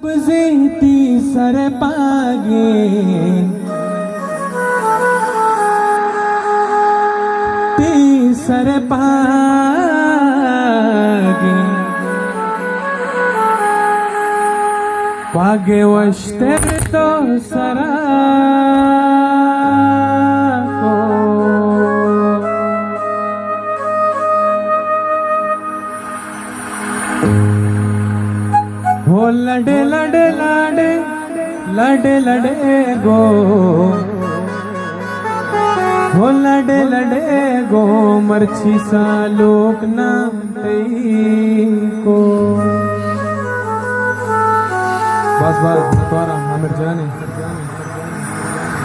بزی تی سر پاگے، تی سر پاگے، پاگے وشتر تو سرا کو۔ ہو لڈے لڈے لاڈے، لڈے لڈے گو، ہو لڈے لڈے گو، مرچی سالوک نام تئی کو۔ بس بس، متوارا عامر جانے۔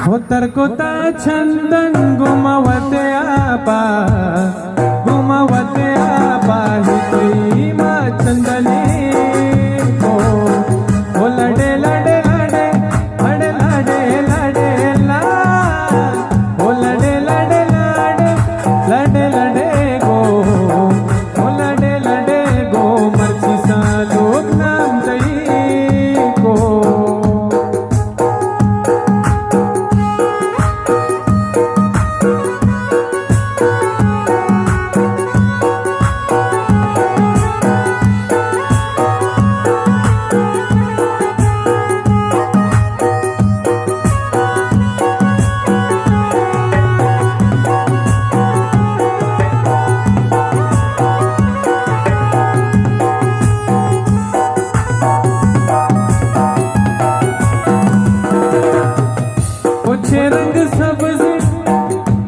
ہو تر کتا چندن گم وت آپا، گم وت آپا ہی تئی ما چندنے کو۔ ہو لڈے لڈے لڈے، لڈے لڈے لڈے لڈے لا۔ ہو لڈے لڈے لڈے، لڈے لڈے گو۔ ہو لڈے لڈے گو، مرچی سالوک نام تئی کو۔ پچھے رنگ سبز،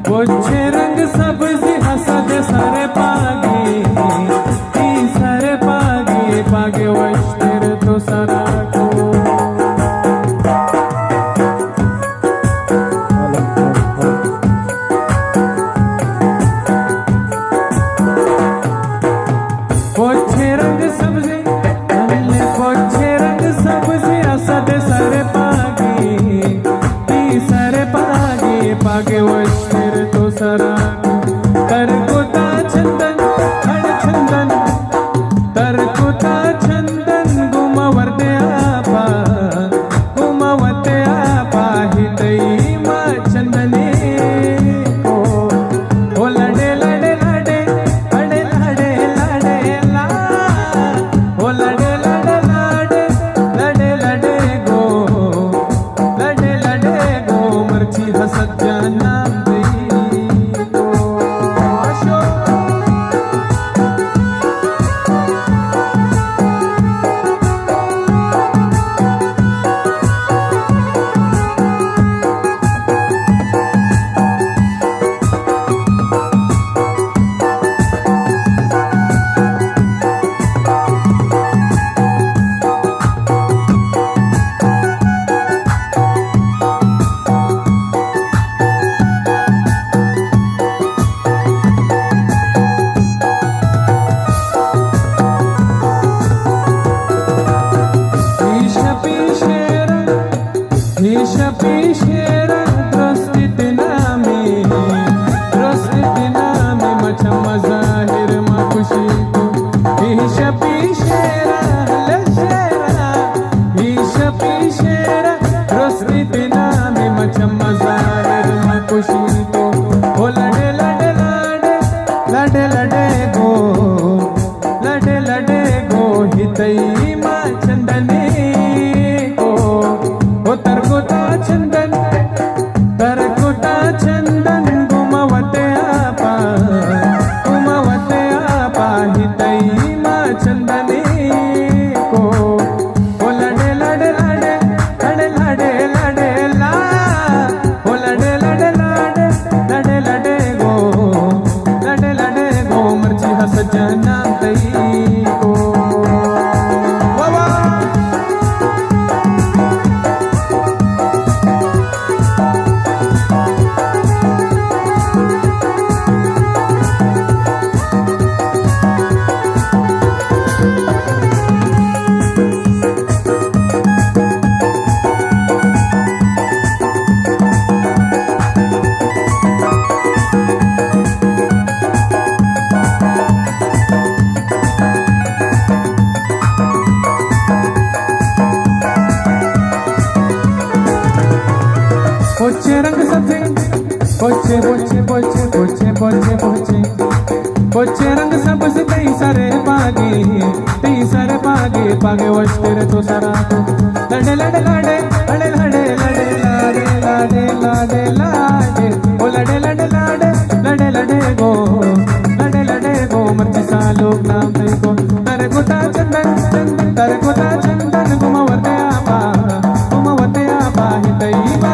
پچھے رنگ سبز، حسد سر پاگے، تی سر پاگے، پاگے وشتر تو سرا کو۔ پچھے رنگ سبزی، پچھے رنگ سبزی، اسد سر پاگی، تی سر پاگی، پاگے وشتر تو سرا۔ تر کتا چندن، ہر چندن، تر کتا چندن، گم وردے آپا۔ گم وت آپا ہی تئی ما چندنے کو۔ او لڑے لڑے لڑے، لڑے لڑے لڑے لا۔ او لڑے لڑے لڑے، بچے، بچے، بچے، بچے، بچے، بچے۔ بچے رنگ سبز تئی سرے پاگے، تئی سرے پاگے، پاگے وشتر تو سرا تو۔ لڑے، لڑے، لڑے، لڑے، لڑے، لڑے، لاڑے، لاڑے، لاڑے، لاڑے۔ او لڑے، لڑے، لڑے، لڑے، لڑے گو، لڑے، لڑے گو، مرچی سالوک نام تئی کو۔ تر کتا چندن، چندن، تر کتا چندن، گم ورتے آپا، گم ورتے آپا، ہی تئی با۔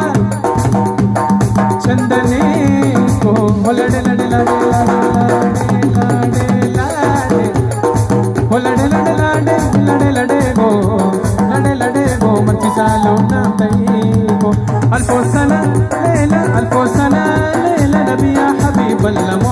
چندنی کو، او لڑے لڑے لڑے لڑے لڑے لڑے لڑے۔ او لڑے لڑے لڑے لڑے لڑے گو، لڑے لڑے گو، مرچی سالو نام تئی کو۔ الفو سنا لیلا، الفو سنا لیلا، نبی یا حبیب اللہ